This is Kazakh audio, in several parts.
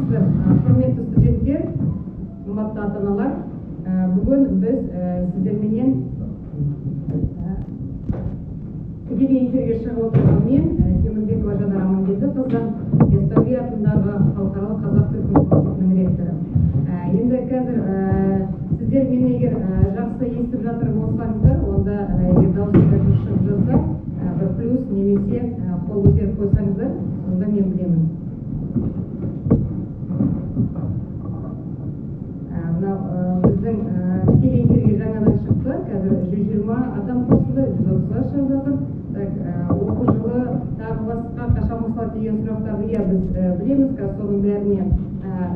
Саламатсыздар, құрметті студенттер, қымбатты ата аналар. Бүгін біз сіздерменен тікелей эфирге шығып отырған мен, Темірбекова Жанар Амангелдіқызы, Яссауи атындағы Халықаралық қазақ түрік университетінің ректоры. Енді қазір сіздер мені егер жақсы естіп жатыр болсаңыздар, онда егер дауыстарыңыз шығып жатса, бір плюс немесе қол көтеріп қойсаңыздар, сонда мен білемін. Мынау біздің тікелей эфирге жаңадан шықты, қазір 120 адам қосылды, 130-ға шығып жатыр. Так, оқу жылы тағы басқа қашан басталады деген сұрақтарды, иә, біз білеміз, қазір соның бәріне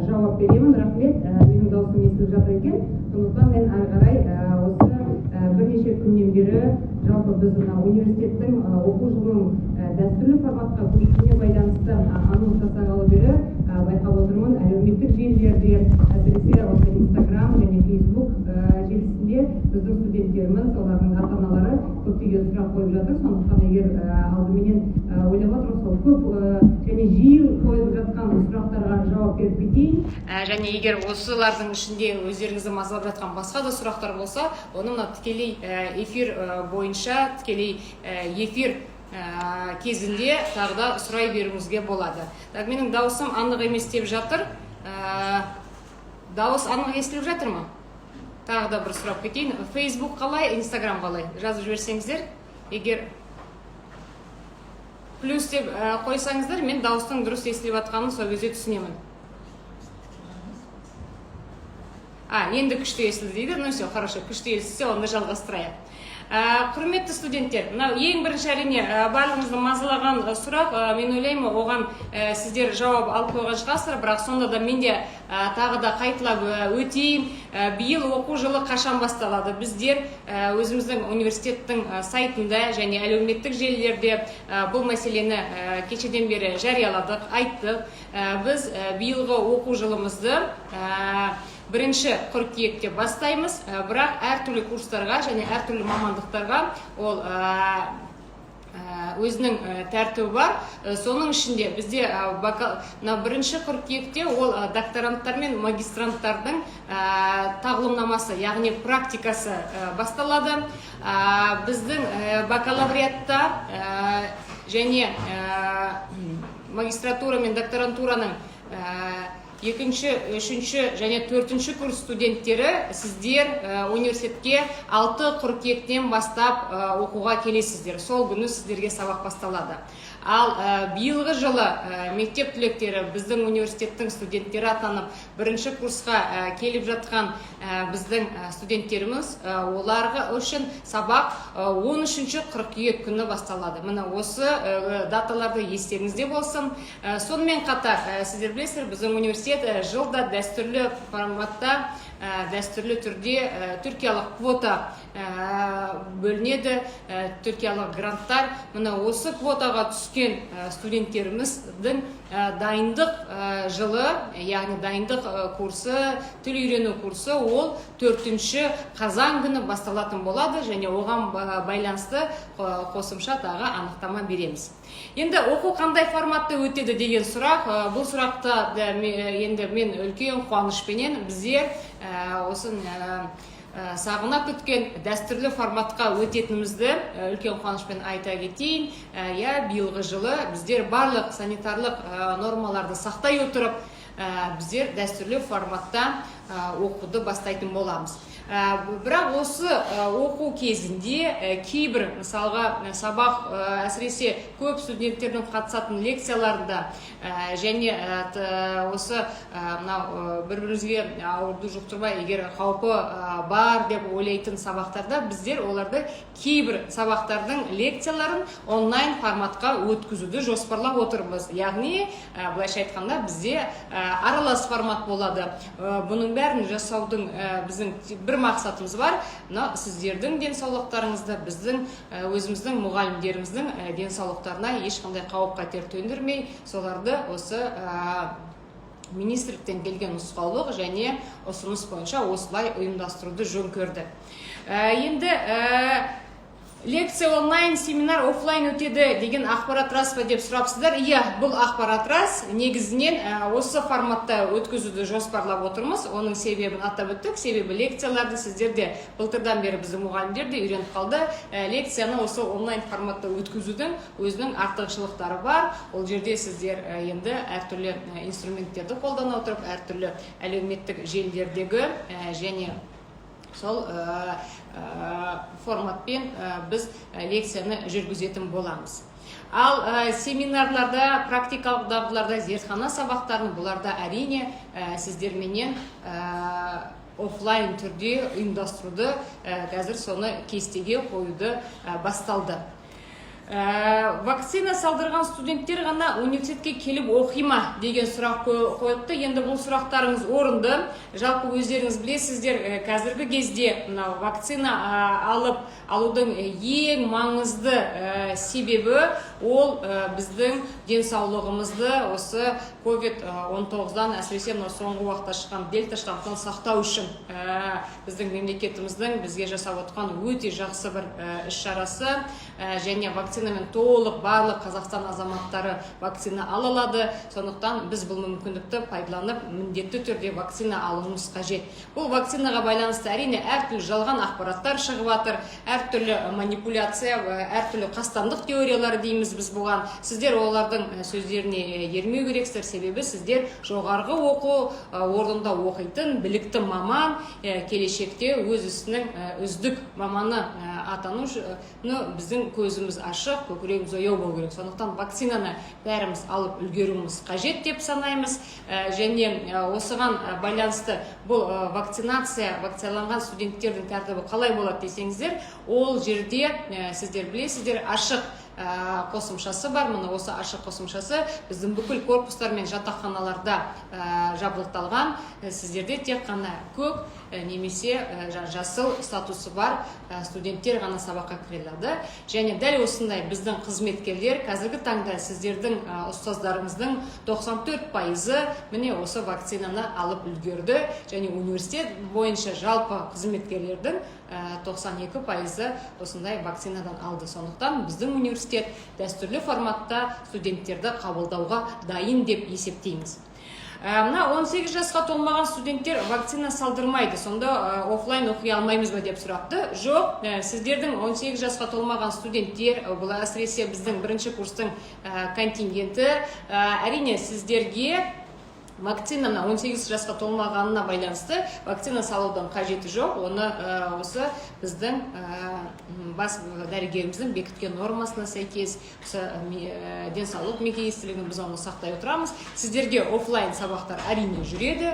жауап беремін. Рахмет, менің дауысым естіліп жатыр екен. Сондықтан мен ары қарай осы бірнеше күннен бері жалпы біз мына университеттің оқу жылының дәстүрлі форматқа көшуіне байланысты анонс жасағалы бері байқап отырмын, әлеуметтік желілерде, әсіресе осы Инстаграм және Фейсбук желісінде біздің студенттеріміз, олардың ата аналары көптеген сұрақ қойып жатыр. Сондықтан егер алдыменен ойлап отырмын, сол көп және жиі қойылып жатқан сұрақтарға жауап беріп кетейін. Және егер осылардың ішінде өздеріңізді мазалап жатқан басқа да сұрақтар болса, оны мына тікелей эфир бойынша, тікелей эфир кезінде тағы да сұрай беруіңізге болады. Так, менің дауысым анық емес деп жатыр. Дауыс анық естіліп жатыр ма? Тағы да бір сұрап кетейін. Фейсбук қалай, Инстаграм қалай? Жазып жіберсеңіздер. Егер плюс деп қойсаңыздар, мен дауыстың дұрыс естіліп жатқанын сол кезде түсінемін. А, енді күшті естілді дейді. Ну все, хорошо, күшті естілсе, онда жалғастырайық. Құрметті студенттер, мынау ең бірінші, әрине, барлығыңызды мазалаған сұрақ, мен ойлаймын, оған сіздер жауап алып қойған шығарсыздар, бірақ сонда да мен де тағы да қайталап өтейін. Биыл оқу жылы қашан басталады? Біздер өзіміздің университеттің сайтында және әлеуметтік желілерде бұл мәселені кешеден бері жарияладық, айттық. Біз биылғы оқу жылымызды 1 қыркүйекте бастаймыз, бірақ әртүрлі курстарға және әртүрлі мамандықтарға ол өзінің тәртібі бар. Соның ішінде бізде мына 1 қыркүйекте ол докторанттар мен магистранттардың тағлымнамасы, яғни практикасы басталады. Біздің бакалавриатта және магистратура мен докторантураның екінші, үшінші және төртінші курс студенттері, сіздер университетке 6 қыркүйектен бастап оқуға келесіздер. Сол күні сіздерге сабақ басталады. Ал биылғы жылы мектеп түлектері, біздің университеттің студенттері атанып, бірінші курсқа келіп жатқан біздің студенттеріміз, оларға үшін сабақ 13 қыркүйек күні басталады. Міне, осы даталарды естеріңізде болсын. Сонымен қатар, сіздер білесіздер, біздің университет жылда дәстүрлі форматта, дәстүрлі түрде түркиялық квота бөлінеді, түркиялық гранттар. Міне, осы квотаға түскен студенттеріміздің дайындық жылы, яғни дайындық курсы, тіл үйрену курсы, ол 4 қазан күні басталатын болады және оған байланысты қосымша тағы анықтама береміз. Енді оқу қандай форматта өтеді деген сұрақ, бұл сұрақта да енді мен үлкен қуанышпенен біздер осы сағына күткен дәстүрлі форматқа өтетінімізді үлкен қуанышпен айта кетейін. Иә, биылғы жылы біздер барлық санитарлық нормаларды сақтай отырып, біздер дәстүрлі форматта оқуды бастайтын боламыз. Бірақ осы оқу кезінде кейбір, мысалға, сабақ, әсіресе көп студенттердің қатысатын лекцияларында және осы мынау бір бірімізге ауруды жұқтырмай, егер қаупі бар деп ойлайтын сабақтарда, біздер оларды, кейбір сабақтардың лекцияларын онлайн форматқа өткізуді жоспарлап отырмыз. Яғни, былайша айтқанда, бізде аралас формат болады. Бұның бәрін жасаудың біздің бір мақсатымыз бар: мына сіздердің денсаулықтарыңызды, біздің өзіміздің мұғалімдеріміздің денсаулықтарына ешқандай қауіп қатер төндірмей, соларды осы министрліктен келген нұсқаулық және ұсыныс бойынша осылай ұйымдастыруды жөн көрді. Енді Лекция онлайн, семинар офлайн өтеді деген ақпарат рас па деп сұрапсыздар. Иә, бұл ақпарат рас. Негізінен осы форматта өткізуді жоспарлап отырмыз. Оның себебін атап өттік. Себебі лекцияларды сіздер де былтырдан бері, біздің мұғалімдер де үйреніп қалды. Лекцияны осы онлайн форматта өткізудің өзінің артықшылықтары бар. Ол жерде сіздер енді әртүрлі инструменттерді қолдана отырып, әртүрлі әлеуметтік желілердегі және сол форматпен біз лекцияны жүргізетін боламыз. Ал семинарларда, практикалық дағдыларда, зертхана сабақтарын, бұларда, әрине, сіздерменен офлайн түрде ұйымдастыруды, қазір соны кестеге қоюды басталды. Вакцина салдырған студенттер ғана университетке келіп оқи ма деген сұрақ қойылыпты. Енді бұл сұрақтарыңыз орынды. Жалпы, өздеріңіз білесіздер, қазіргі кезде мынау вакцина алып алудың ең маңызды себебі ол біздің денсаулығымызды осы ковид-19-дан, әсіресе мынау соңғы уақытта шыққан дельта штаммынан сақтау үшін біздің мемлекетіміздің бізге жасап отқан өте жақсы бір іс шарасы. Және вакцинамен толық барлық Қазақстан азаматтары вакцина ала алады. Сондықтан біз бұл мүмкіндікті пайдаланып, міндетті түрде вакцина алуымыз қажет. Бұл вакцинаға байланысты, әрине, әртүрлі жалған ақпараттар шығып жатыр, әртүрлі манипуляция, әртүрлі қастандық теориялары дейміз біз бұған. Сіздер олардың сөздеріне ермеу керексіздер, себебі сіздер жоғарғы оқу орнында оқитын білікті маман, келешекте өз ісінің үздік маманы атану біздің көзіміз ашық, көкірегіміз ояу болу керек. Сондықтан вакцинаны бәріміз алып үлгеруіміз қажет деп санаймыз. Және осыған байланысты бұл вакцинация, вакциналанған студенттердің тәртібі қалай болады десеңіздер, ол жерде сіздер білесіздер, ашық қосымшасы бар. Міне, осы ашық қосымшасы біздің бүкіл корпустар мен жатақханаларда жабдықталған. Сіздерде тек қана көк немесе жасыл статусы бар студенттер ғана сабаққа кіре алады. Және дәл осындай біздің қызметкерлер, қазіргі таңда сіздердің ұстаздарыңыздың 94%-ы міне осы вакцинаны алып үлгерді және университет бойынша жалпы қызметкерлердің 92%-ы осындай вакцинадан алды. Сондықтан біздің университет дәстүрлі форматта студенттерді қабылдауға дайын деп есептейміз. Мына 18 жасқа толмаған студенттер вакцина салдырмайды, сонда офлайн оқи алмаймыз ба деп сұрапты. Жоқ, сіздердің 18 жасқа толмаған студенттер, бұл әсіресе біздің бірінші курстың контингенті, әрине, сіздерге вакцина мына 18 жасқа толмағанына байланысты вакцина салудың қажеті жоқ. Оны осы біздің бас дәрігеріміздің бекіткен нормасына сәйкес, осы денсаулық министрлігінің, біз оны сақтай отырамыз. Сіздерге офлайн сабақтар, әрине, жүреді,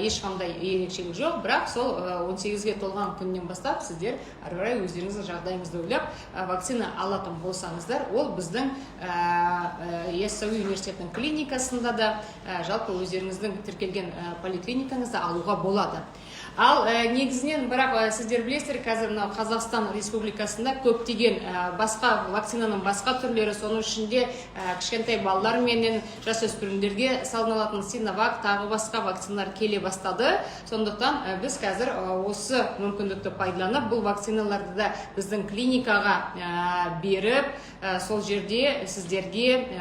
ешқандай ерекшелік жоқ. Бірақ сол 18-ге толған күннен бастап сіздер ары қарай өздеріңіздің жағдайыңызды ойлап, вакцина алатын болсаңыздар, ол біздің Яссауи университетінің клиникасында да, жалпы өздеріңіздің тіркелген поликлиникаңызда алуға болады. Ал негізінен бірақ сіздер білесіздер, қазір мынау Қазақстан Республикасында көптеген басқа вакцинаның басқа түрлері, соның ішінде кішкентай балалар менен жасөспірімдерге салынатын Синовак, тағы басқа вакциналар келе бастады. Сондықтан біз қазір осы мүмкіндікті пайдаланып, бұл вакциналарды да біздің клиникаға беріп, сол жерде сіздерге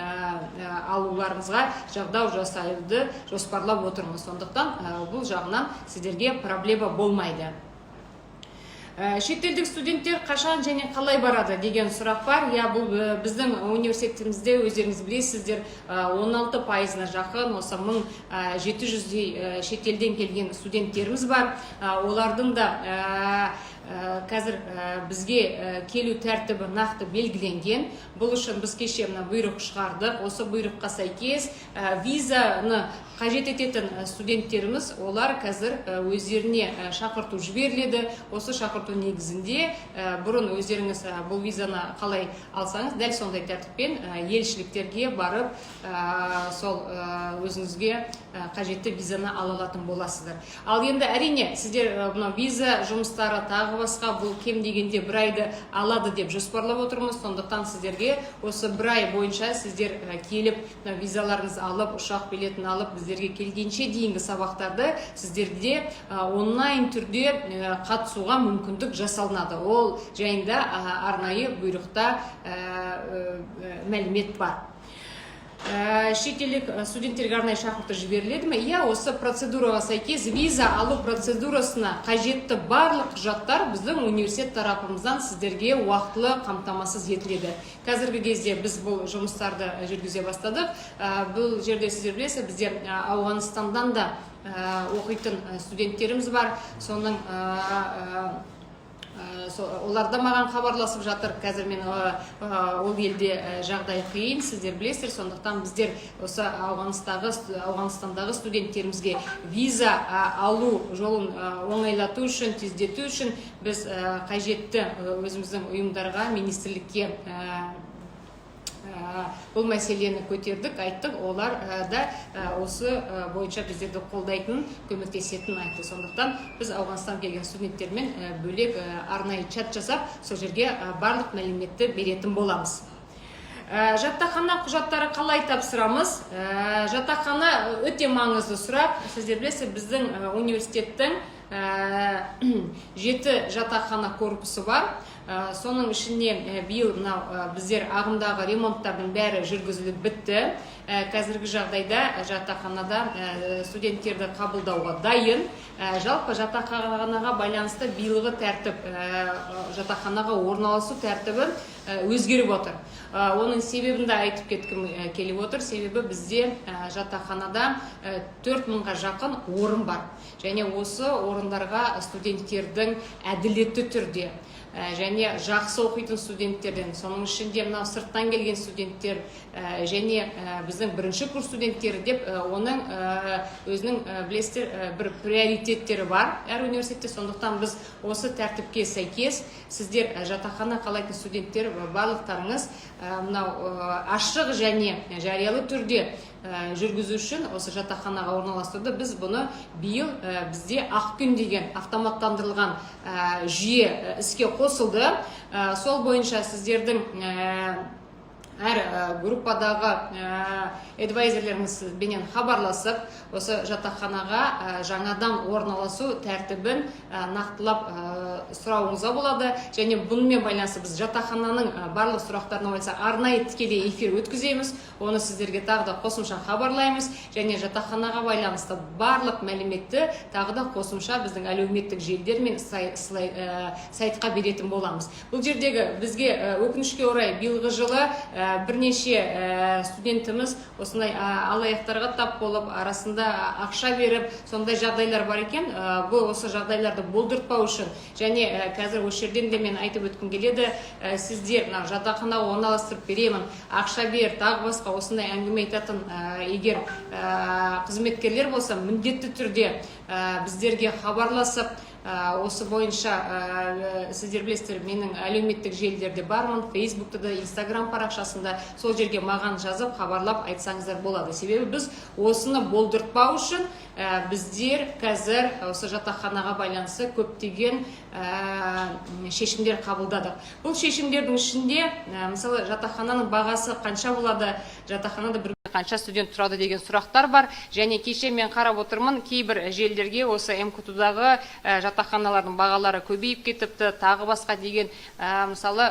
алуларыңызға жағдай жасауды жоспарлап отырмыз. Сондықтан бұл жағынан сіздерге проблема болмайды. Шетелдік студенттер қашан және қалай барады деген сұрақ бар. Иә, бұл біздің университетімізде, өздеріңіз білесіздер, 16%-ына жақын, осы 1700-дей шетелден келген студенттеріміз бар. Олардың да қазір бізге келу тәртібі нақты белгіленген. Бұл үшін біз кеше мына бұйрық шығардық. Осы бұйрыққа сәйкес визаны қажет ететін студенттеріміз, олар қазір өздеріне шақырту жіберіледі. Осы шақырту негізінде бұрын өздеріңіз бұл визаны қалай алсаңыз, дәл сондай тәртіппен елшіліктерге барып, сол өзіңізге қажетті визаны ала алатын боласыздар. Ал енді, әрине, сіздер мынау виза жұмыстары, тағы басқа, бұл кем дегенде бір айды алады деп жоспарлап отырмыз. Сондықтан сіздерге осы бір ай бойынша сіздер келіп, мына визаларыңызды алып, ұшақ билетін алып, біздермен Сіздерге келгенше дейінгі сабақтарды сіздерде онлайн түрде қатысуға мүмкіндік жасалынады. Ол жайында арнайы бұйрықта мәлімет бар. Шетелдік студенттерге арнайы шақырту жіберіледі ме? Иә, осы процедураға сәйкес виза алу процедурасына қажетті барлық құжаттар біздің университет тарапымыздан сіздерге уақытылы қамтамасыз етіледі. Қазіргі кезде біз бұл жұмыстарды жүргізе бастадық. Бұл жерде, сіздер білесіз, бізде Ауғанстаннан да оқитын студенттеріміз бар. Соның олар да маған хабарласып жатыр. Қазір мен ол елде жағдай қиын, сіздер білесіздер. Сондықтан біздер осы Ауғанстандағы студенттерімізге виза алу жолын оңайлату үшін, тездету үшін біз қажетті өзіміздің ұйымдарға, министрлікке бұл мәселені көтердік, айттық. Олар да осы бойынша біздерді қолдайтынын, көмектесетінін айтты. Сондықтан біз Ауғанстан келген студенттермен бөлек арнайы чат жасап, сол жерге барлық мәліметті беретін боламыз. Жатақхана құжаттары қалай тапсырамыз? Жатақхана өте маңызды сұрақ. Сіздер білесіз, біздің университеттің жеті жатақхана корпусы бар. Соның ішіне биыл мынау біздер ағымдағы ремонттардың бәрі жүргізіліп бітті. Қазіргі жағдайда жатақханада студенттерді қабылдауға дайын. Жалпы жатақханаға байланысты биылғы тәртіп, жатақханаға орналасу тәртібі өзгеріп отыр. Оның себебін де айтып кеткім келіп отыр. Себебі бізде жатақханада 4000-ға жақын орын бар және осы орындарға студенттердің әділетті түрде және жақсы оқитын студенттерден, соның ішінде мынау сырттан келген студенттер және біздің бірінші курс студенттері деп, оның өзінің, білесіздер, бір приоритеттері бар әр университетте. Сондықтан біз осы тәртіпке сәйкес сіздер, жатақхана қалайтын студенттер, барлықтарыңыз мынау ашық және жариялы түрде жүргізу үшін осы жатақханаға орналастыруды біз бұны биыл бізде «Ақкүн» деген автоматтандырылған жүйе іске қосылды. Сол бойынша сіздердің әр группадағы адвайзерлеріңізбенен хабарласып, осы жатақханаға жаңадан орналасу тәртібін нақтылап сұрауыңызға болады. Және бұнымен байланысты біз жатақхананың барлық сұрақтарына байланысты арнайы тікелей эфир өткіземіз. Оны сіздерге тағы да қосымша хабарлаймыз және жатақханаға байланысты барлық мәліметті тағы да қосымша біздің әлеуметтік желілер мен сайтқа беретін боламыз. Бұл жердегі бізге, өкінішке орай, биылғы жылы бірнеше студентіміз осындай алаяқтарға тап болып, арасында ақша беріп, сондай жағдайлар бар екен. Бұл осы жағдайларды болдыртпау үшін және қазір осы жерден де мен айтып өткім келеді: сіздер мына жатақханаға орналастырып беремін, ақша бер, тағы басқа осындай әңгіме айтатын егер қызметкерлер болса, міндетті түрде біздерге хабарласып, осы бойынша сіздер білесіздер, менің әлеуметтік желілерде бармын, Фейсбукта да, Инстаграм парақшасында, сол жерге маған жазып, хабарлап айтсаңыздар болады. Себебі біз осыны болдыртпау үшін біздер қазір осы жатақханаға байланысты көптеген шешімдер қабылдадық. Бұл шешімдердің ішінде, мысалы, жатақхананың бағасы қанша болады, жатақханада бір қанша студент тұрады деген сұрақтар бар. Және кеше мен қарап отырмын, кейбір желілерге осы МКТУ-дағы жатақханалардың бағалары көбейіп кетіпті, тағы басқа деген, мысалы,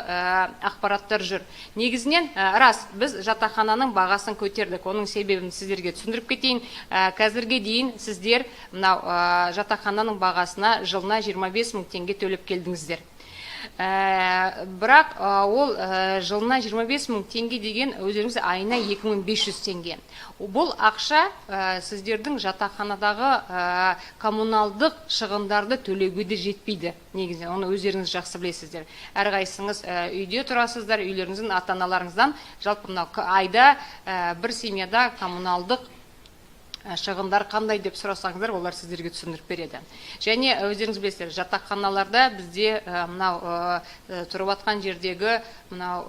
ақпараттар жүр. Негізінен рас, біз жатақхананың бағасын көтердік. Оның себебін сіздерге түсіндіріп кетейін. Қазірге дейін сіздер мынау жатақхананың бағасына жылына 25 мың теңге төлеп келдіңіздер. Бірақ ол жылына 25 мың теңге деген өздеріңіз айына 2500 теңге. Бұл ақша сіздердің жатақханадағы коммуналдық шығындарды төлеуге де жетпейді негізінен. Оны өздеріңіз жақсы білесіздер. Әрқайсыңыз үйде тұрасыздар, үйлеріңіздің, ата аналарыңыздан жалпы мынау айда бір семьяда коммуналдық шығындар қандай деп сұрасаңыздар, олар сіздерге түсіндіріп береді. Және өздеріңіз білесіздер, жатақханаларда бізде мынау тұрып жатқан жердегі мынау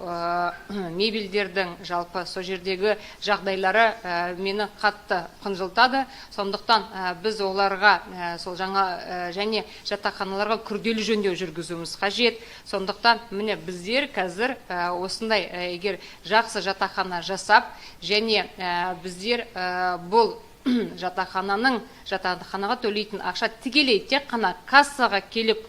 мебельдердің, жалпы сол жердегі жағдайлары мені қатты қынжылтады. Сондықтан біз оларға сол жаңа және жатақханаларға күрделі жөндеу жүргізуіміз қажет. Сондықтан міне біздер қазір осындай егер жақсы жатақхана жасап және біздер бұл Жатақханаға төлейтін ақша тікелей тек қана кассаға келіп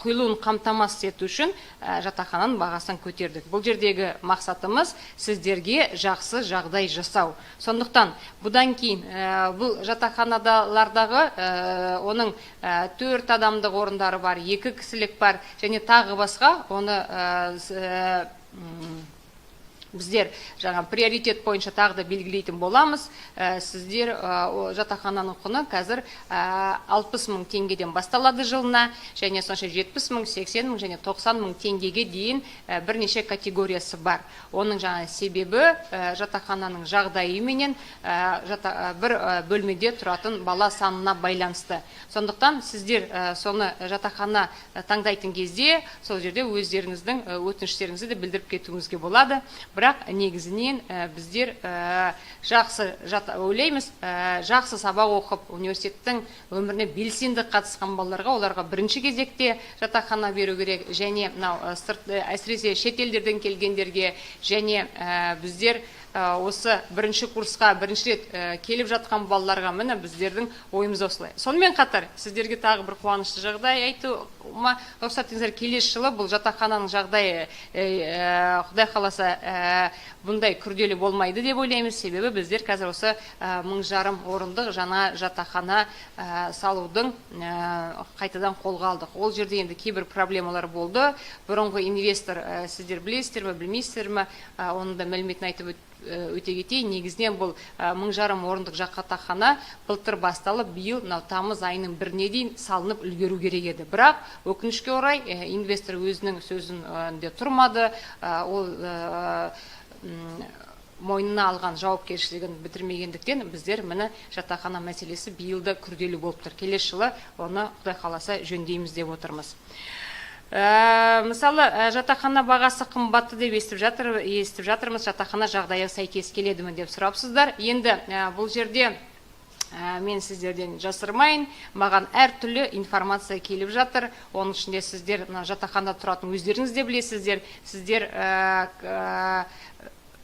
құйылуын қамтамасыз ету үшін жатақхананың бағасын көтердік. Бұл жердегі мақсатымыз — сіздерге жақсы жағдай жасау. Сондықтан бұдан кейін бұл жатақханалардағы оның төрт адамдық орындары бар, екі кісілік бар және тағы басқа. Оны біздер жаңа приоритет бойынша тағы да белгілейтін боламыз. Сіздер жатақхананың құны қазір 60 мың теңгеден басталады жылына және сонша 70 мың, 80 мың және 90 мың теңгеге дейін бірнеше категориясы бар. Оның жаңа себебі жатақхананың жағдайы менен бір бөлмеде тұратын бала санына байланысты. Сондықтан сіздер соны жатақхана таңдайтын кезде сол жерде өздеріңіздің өтініштеріңізді де білдіріп кетуіңізге болады. Бірақ негізінен біздер жақсы ойлаймыз, жақсы сабақ оқып, университеттің өміріне белсенді қатысқан балаларға, оларға бірінші кезекте жатақхана беру керек. Және мынау сырт, әсіресе шетелдерден келгендерге және біздер осы бірінші курсқа бірінші рет келіп жатқан балаларға, міне, біздердің ойымыз осылай. Сонымен қатар сіздерге тағы бір қуанышты жағдай айтуыма рұқсат етіңіздер. Келесі жылы бұл жатақхананың жағдайы, құдай қаласа, бұндай күрделі болмайды деп ойлаймыз. Себебі біздер қазір осы 1500 орындық жаңа жатақхана салудың қайтадан қолға алдық. Ол жерде енді кейбір проблемалар болды. Бұрынғы инвестор, сіздер білесіздер ме, білмейсіздер ме, оның да мәліметін айтып өте кетейін. Негізінен бұл 1500 орындық жатақхана былтыр басталып, биыл мынау тамыз айының 1-іне дейін салынып үлгеру керек еді. Бірақ өкінішке орай, инвестор өзінің сөзінде тұрмады. Ол мойнына алған жауапкершілігін бітірмегендіктен, біздер, міне, жатақхана мәселесі биыл да күрделі болып тұр. Келесі жылы оны, құдай қаласа, жөндейміз деп отырмыз. Мысалы, жатақхана бағасы қымбатты деп естіп жатырмыз. Жатақхана жағдайы сәйкес келеді ме деп сұрапсыздар. Енді бұл жерде мен сіздерден жасырмайын, маған әртүрлі информация келіп жатыр. Оның ішінде сіздер мына жатақханада тұратын өздеріңіз де білесіздер. Сіздер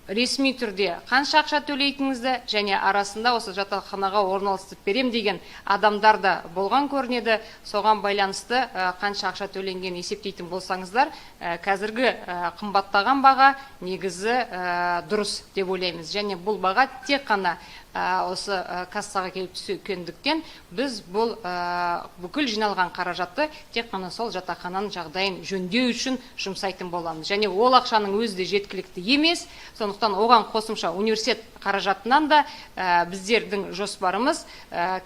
ресми түрде қанша ақша төлейтініңізді және арасында осы жатақханаға орналастырып берем деген адамдар да болған көрінеді. Соған байланысты қанша ақша төленгенін есептейтін болсаңыздар, қазіргі қымбаттаған баға негізі дұрыс деп ойлаймыз. Және бұл баға тек қана осы кассаға келіп түскендіктен, біз бұл бүкіл жиналған қаражатты тек қана сол жатақхананың жағдайын жөндеу үшін жұмсайтын боламыз. Және ол ақшаның өзі де жеткілікті емес, сондықтан оған қосымша университет қаражатынан да біздердің жоспарымыз,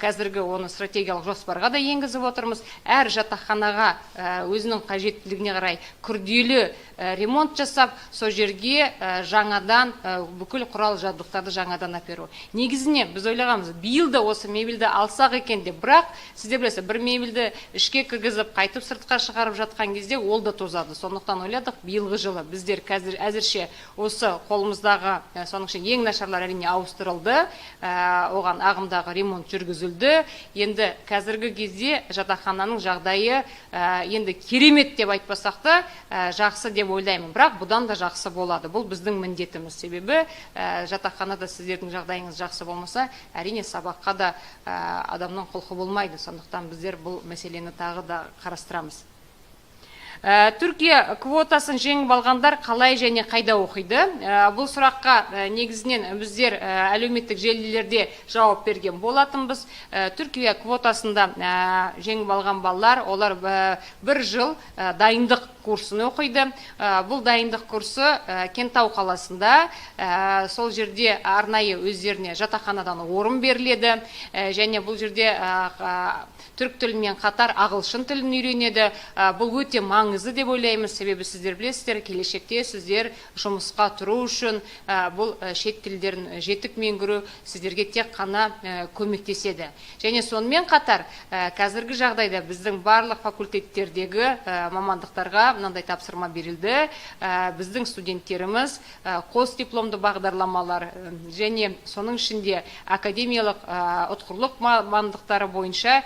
қазіргі оны стратегиялық жоспарға да енгізіп отырмыз, әр жатақханаға өзінің қажеттілігіне қарай күрделі ремонт жасап, сол жерге жаңадан бүкіл құрал жабдықтарды жаңадан әперу. Негізіне біз ойлағанбыз, биыл да осы мебельді алсақ екен деп. Бірақ сіздер білесіздер, бір мебельді ішке кіргізіп, қайтып сыртқа шығарып жатқан кезде ол да тозады. Сондықтан ойладық, биылғы жылы біздер қазір әзірше осы қолымыздағы, соның ішінде ең нашарлар, әрине, ауыстырылды, оған ағымдағы ремонт жүргізілді. Енді қазіргі кезде жатақхананың жағдайы енді керемет деп айтпасақ та, жақсы деп ойлаймын. Бірақ бұдан да жақсы болады, бұл біздің міндетіміз. Себебі жатақханада сіздердің жағдайыңыз жақсы болмаса, әрине, сабаққа да адамның құлқы болмайды. Сондықтан біздер бұл мәселені тағы да қарастырамыз. Түркия квотасын жеңіп алғандар қалай және қайда оқиды? Бұл сұраққа негізінен біздер әлеуметтік желілерде жауап берген болатынбыз. Түркия квотасында жеңіп алған балалар, олар бір жыл дайындық курсын оқиды. Бұл дайындық курсы Кентау қаласында, сол жерде арнайы өздеріне жатақханадан орын беріледі. Және бұл жерде түрік тілімен қатар ағылшын тілін үйренеді. Бұл өте маңызды деп ойлаймыз, себебі сіздер білесіздер, келешекте сіздер жұмысқа тұру үшін бұл шет тілдерін жетік меңгеру сіздерге тек қана көмектеседі. Және сонымен қатар қазіргі жағдайда біздің барлық факультеттердегі мамандықтарға мынандай тапсырма берілді. Біздің студенттеріміз қос дипломды бағдарламалар және соның ішінде академиялық ұтқырлық мамандықтары бойынша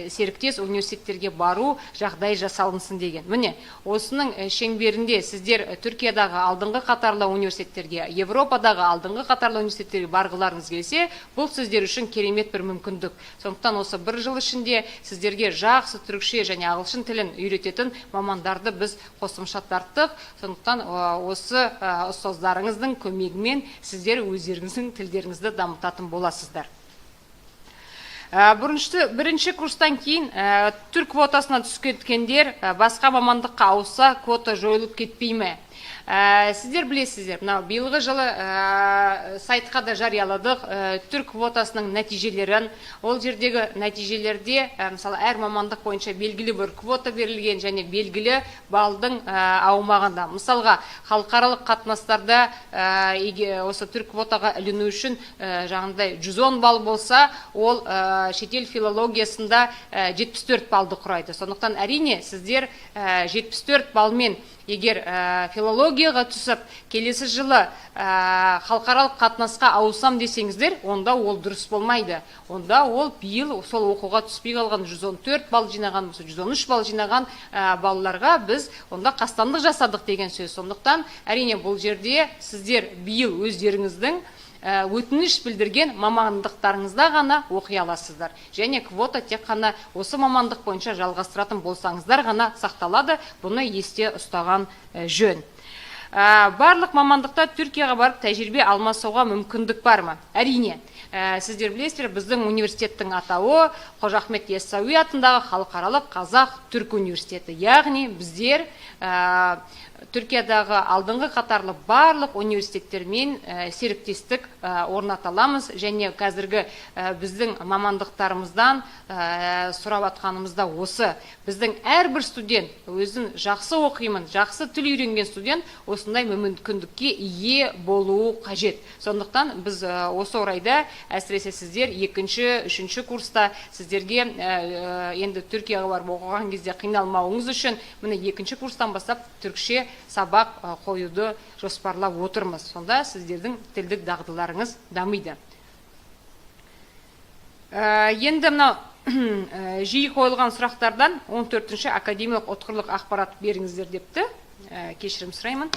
серіктес университеттерге бару жағдай жасалынсын. алсын деген. Міне, осының шеңберінде сіздер Түркиядағы алдыңғы қатарлы университеттерге, Европадағы алдыңғы қатарлы университеттерге барғыларыңыз келсе, бұл сіздер үшін керемет бір мүмкіндік. Сондықтан осы бір жыл ішінде сіздерге жақсы түрікше және ағылшын тілін үйрететін мамандарды біз қосымша тарттық. Сондықтан осы ұстаздарыңыздың көмегімен сіздер өздеріңіздің тілдеріңізді дамытатын боласыздар. Бірінші курстан кейін түрік квотасына түсіп кеткендер басқа мамандыққа ауысса, квота жойылып кетпей ме? Сіздер білесіздер, мынау биылғы жылы сайтқа да жарияладық түрік квотасының нәтижелерін. Ол жердегі нәтижелерде, мысалы, әр мамандық бойынша белгілі бір квота берілген және белгілі балдың аумағында. Мысалға, халықаралық қатынастарда осы түрік квотаға іліну үшін жаңағыдай 110 балл болса, ол шетел филологиясында 74 баллды құрайды. Сондықтан, әрине, сіздер 74 баллмен егер филологияға түсіп, келесі жылы халықаралық қатынасқа ауысам десеңіздер, онда ол дұрыс болмайды. Онда ол биыл сол оқуға түспей қалған 114 балл жинаған, 113 балл жинаған балаларға біз онда қастандық жасадық деген сөз. Сондықтан, әрине, бұл жерде сіздер биыл өздеріңіздің өтініш білдірген мамандықтарыңызда ғана оқи аласыздар. Және квота тек қана осы мамандық бойынша жалғастыратын болсаңыздар ғана сақталады. Бұны есте ұстаған жөн. Барлық мамандықта Түркияға барып тәжірибе алмасуға мүмкіндік бар ма? Әрине, сіздер білесіздер, біздің университеттің атауы Қожа Ахмет Яссауи атындағы халықаралық қазақ түрік университеті. Яғни біздер Түркиядағы алдыңғы қатарлы барлық университеттермен серіктестік орната аламыз және қазіргі біздің мамандықтарымыздан сұрап атқанымызда осы. Біздің әрбір студент өзін жақсы оқимын, жақсы тіл үйренген студент осындай мүмкіндікке ие болуы қажет. Сондықтан біз осы орайда, әсіресе сіздер екінші, үшінші курста, сіздерге енді Түркияға барып оқыған кезде қиналмауыңыз үшін, міне, екінші курстан бастап түрікше сабақ қоюды жоспарлап отырмыз. Сонда сіздердің тілдік дағдыларыңыз дамиды. Енді мынау жиі қойылған сұрақтардан 14-ші академиялық ұтқырлық ақпарат беріңіздер депті. Кешірім сұраймын.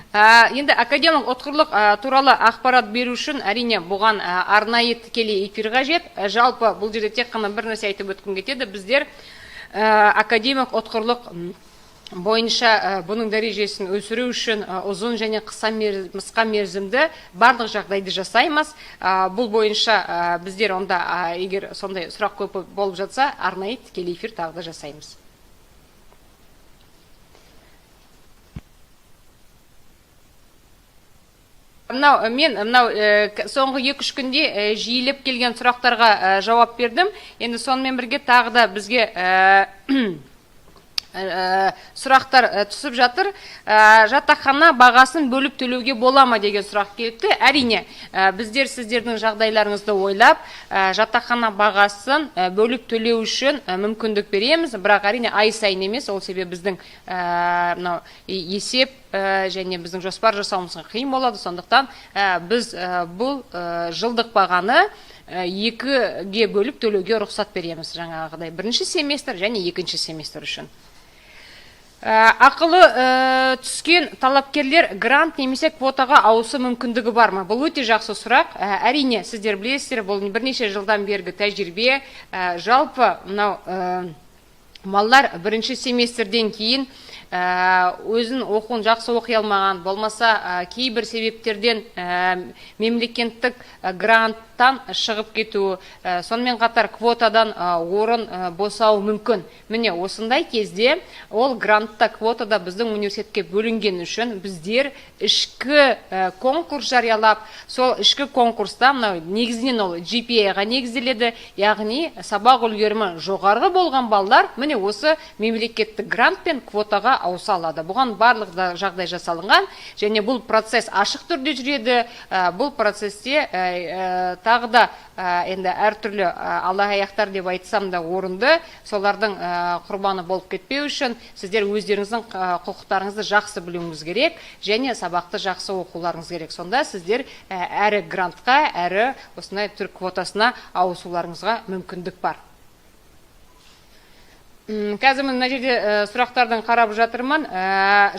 Енді академиялық ұтқырлық туралы ақпарат беру үшін, әрине, бұған арнайы тікелей эфир қажет. Жалпы бұл жерде тек қана бір нәрсе айтып өткім кетеді. Біздер академиялық ұтқырлық бойынша бұның дәрежесін өсіру үшін ұзын және қысқа мерзімді барлық жағдайды жасаймыз. Бұл бойынша біздер онда, егер сондай сұрақ көп болып жатса, арнайы тікелей эфир тағы да жасаймыз. Мынау мен мынау соңғы 2-3 күнде жиілеп келген сұрақтарға жауап бердім. Енді сонымен бірге тағы да бізге сұрақтар түсіп жатыр. Жатақхана бағасын бөліп төлеуге бола ма деген сұрақ келіпті. Әрине, біздер сіздердің жағдайларыңызды ойлап, жатақхана бағасын бөліп төлеу үшін мүмкіндік береміз, бірақ, әрине, ай сайын емес. Ол себебі біздің мынау есеп және біздің жоспар жасауымызға қиын болады. Сондықтан біз бұл жылдық бағаны екіге бөліп төлеуге рұқсат береміз, жаңағыдай бірінші семестр және екінші семестр үшін. Ақылы түскен талапкерлер грант немесе квотаға ауысу мүмкіндігі бар ма? Бұл өте жақсы сұрақ. Әрине, сіздер білесіздер, бұл бірнеше жылдан бергі тәжірибе. Жалпы мынау балалар бірінші семестрден кейін өзін оқуын жақсы оқи алмаған, болмаса кейбір себептерден мемлекеттік гранттан шығып кетуі, сонымен қатар квотадан орын босауы мүмкін. Міне, осындай кезде ол грантта, квотада біздің университетке бөлінген үшін біздер ішкі конкурс жариялап, сол ішкі конкурста мынау негізінен ол GPA-ға негізделеді, яғни сабақ үлгерімі жоғарғы болған балалар міне осы мемлекеттік грант пен квотаға квотаға ауыса алады. Бұған барлық да жағдай жасалынған және бұл процесс ашық түрде жүреді. Бұл процесте тағы да енді әртүрлі алаяқтар деп айтсам да орынды, солардың құрбаны болып кетпеу үшін сіздер өздеріңіздің құқықтарыңызды жақсы білуіңіз керек және сабақты жақсы оқуларыңыз керек. Сонда сіздер әрі грантқа, әрі осындай түрік квотасына ауысуларыңызға мүмкіндік бар. Қазір мына жерде сұрақтардың қарап жатырмын.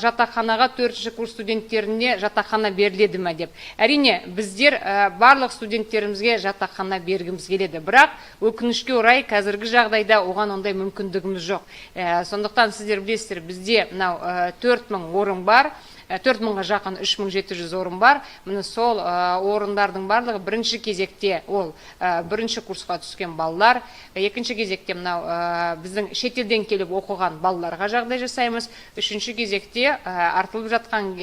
Жатақханаға төртінші курс студенттеріне жатақхана беріледі ме деп. Әрине, біздер барлық студенттерімізге жатақхана бергіміз келеді, бірақ өкінішке орай, қазіргі жағдайда оған ондай мүмкіндігіміз жоқ. Сондықтан сіздер білесіздер, бізде мынау 4000 орын бар, 4000-ға жақын, 3700 орын бар. Міне, сол орындардың барлығы бірінші кезекте ол бірінші курсқа түскен балалар, екінші кезекте мынау біздің шетелден келіп оқыған балаларға жағдай жасаймыз, үшінші кезекте артылып жатқан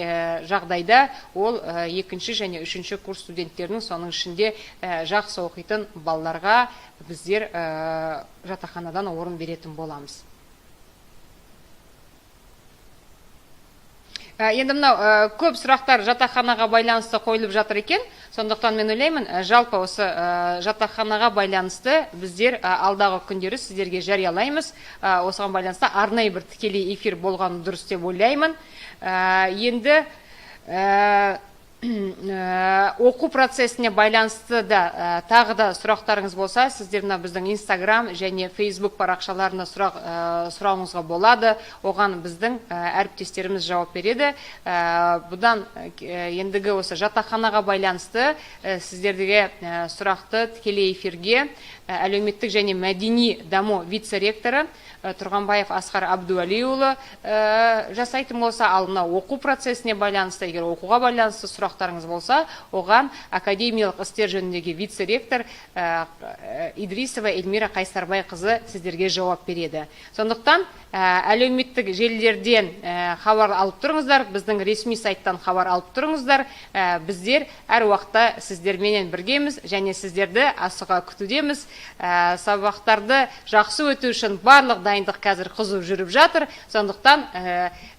жағдайда ол екінші және үшінші курс студенттерінің, соның ішінде жақсы оқитын балаларға біздер жатақханадан орын беретін боламыз. Енді мынау көп сұрақтар жатақханаға байланысты қойылып жатыр екен, сондықтан мен ойлаймын, жалпы осы жатақханаға байланысты біздер алдағы күндері сіздерге жариялаймыз. Осыған байланысты арнайы бір тікелей эфир болғаны дұрыс деп ойлаймын. Енді оқу процесіне байланысты да тағы да сұрақтарыңыз болса, сіздер мына біздің Инстаграм және Фейсбук парақшаларына сұрауыңызға болады. Оған біздің әріптестеріміз жауап береді. Бұдан ендігі осы жатақханаға байланысты сіздерге сұрақты тікелей эфирге әлеуметтік және мәдени даму вице-ректоры Тұрғанбаев Асқар Абдуәлиұлы жасайтын болса, ал мына оқу процесіне байланысты, егер оқуға байланысты сұрақтарыңыз болса, оған академиялық істер жөніндегі вице-ректор Идрисова Эльмира Қайсарбайқызы сіздерге жауап береді. Сондықтан әлеуметтік желілерден хабар алып тұрыңыздар, біздің ресми сайттан хабар алып тұрыңыздар. Біздер әр уақытта сіздерменен біргеміз және сіздерді асыға күтудеміз. Сабақтарды жақсы өту үшін барлық дайындық қазір қызу жүріп жатыр. Сондықтан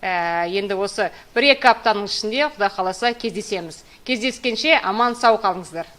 енді осы 1-2 аптаның ішінде, Құдай қаласа, кездесеміз. Кездескенше аман сау қалыңыздар.